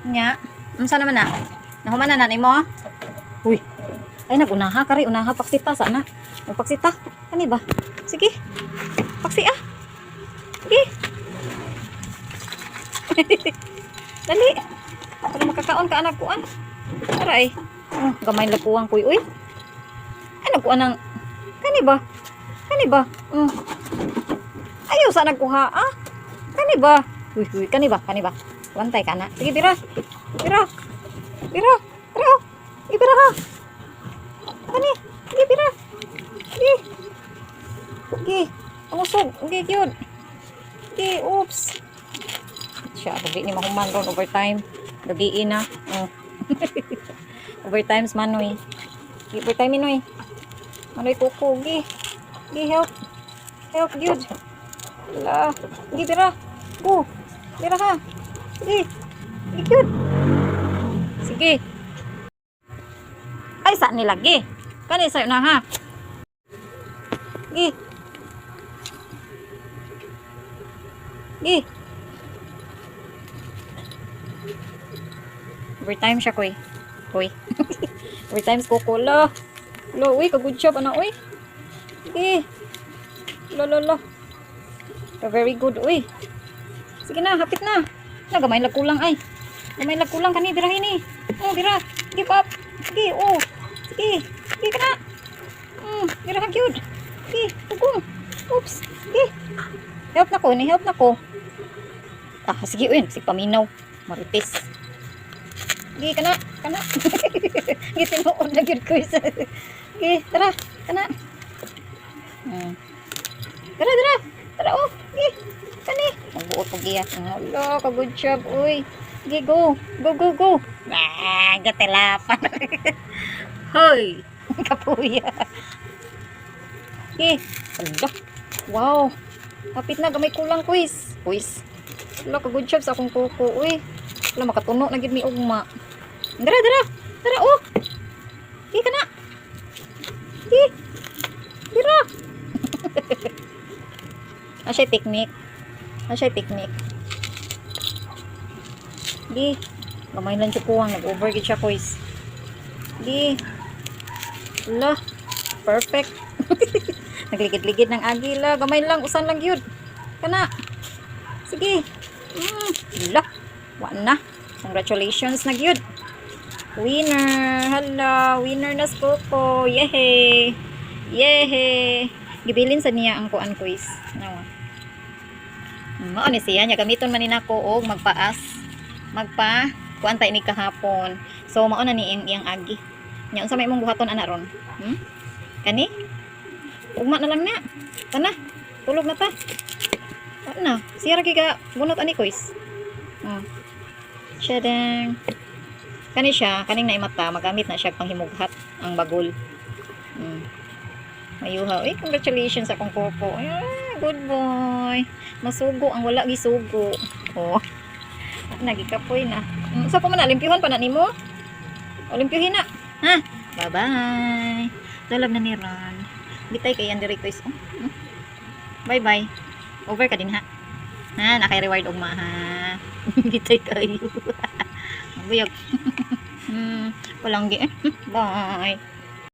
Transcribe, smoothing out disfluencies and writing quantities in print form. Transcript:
Nya, unsa naman na? Nahuman na na nimo? Uy. Ay, nagunaha kari, unaha paksita sana. Magpaksita. Kani ba? Sige. Paksi ah. Sige. Dali. Para makakaon ka anak kuan. Aray. Oh, gamay lang kuwang kuy. Uy. Ay, nagkuan ng kani ba? Kani ba? Ayaw sa nagkuha ah. Kani ba? Uy, uy, kani ba? Kani ba? Wantay ka na. Sige, bira. Bira. Bira. Tara, oh. Sige, bira ha. Kani. Sige, bira. Sige. Sige. Ang usog. Sige, gyud. Sige, oops. Siya, di ni mahuman ron overtime. Gabii na. Oh. Overtimes manoy. Sige, overtime minoy. Manoy kuko. Gi. Gi, help. Help, gyud. Wala. Sige, bira. Go. Bira ha. Sige. Sige, gyud. Sige. Ay, saan nila? Gi. Kani sa'yo na ha. Gi. Gi. Overtime siya, koy. Koy. Overtimes ko ko. Lo. Lo, uy, ka-good job, ana, uy. Sige. Lo, lo, lo. Very good, uy. Sige na, hapit na. Na, gamay lang kulang, ay. Gamay lang kulang kani, birahin ni. Oh, bira. Give up. Sige, oh. Sige. Sige ka na. Bira ka gyud. Sige, pugong. Oops. Sige. Help na ko, ni help na ko. Ah, sige, uy. Sige, paminaw. Marites. Sige, kana, kana. Sige, tinuod na gyud ko. Sige, tara, kana. Tara, tara. Tara, oh. Sige, kani. Magbuot ko giya. Hala, ka good job, uy. Sige, go. Go, go, go. Ah, gatilapan. Hoy, kapuya. Sige. Hala. Wow. Kapit na, gamay kulang quiz. Quiz. Hala, ka good job sa akong kuko, uy. Hala, makatuno na gyud mi ugma. Dara, dara. Dara, oh. Sige ka na. Sige. Dira. Ah, siya technique. Ah, siya technique. Di. Gamay lang siya kuwang. Nag-over gid siya, quiz. Di. Hala. Perfect. Nagligid-ligid ng agila. Gamay lang. Usan lang yun. Kana. Sige. Hala. Wa na. Congratulations na gyud. Winner. Hala. Winner na si Coco. Yehey. Yehey. Gibilin sa niya ang kuan quiz. Nawa. Mao ni siya niya gamiton man ni nako og magpaas. Magpa kuan ta ini kahapon. So mao na ni iyang, iyang agi. Nya unsa may imong buhaton ana ron? Hmm? Kani? Ugma na lang na. Tana. Tulog na ta. Wa na. Siya ra giga bunot ani quiz. Oh. Tadang. Kani siya, kaning naimata, magamit na siya panghimughat ang bagol. Mayuha. Uy, congratulations akong koko. Ay, good boy. Masugo ang wala gisugo. Oh. Nagikapoy na. So pa man na, limpyuhan pa na nimo? O limpyuhin na. Ha? Bye-bye. Tulog na ni Ron. Bitay kay yan diri quiz. Oh. Bye-bye. Over ka din ha. Ha, nakay reward ugma ha. Bitay kayo. Buyag. Walang gi. Bye.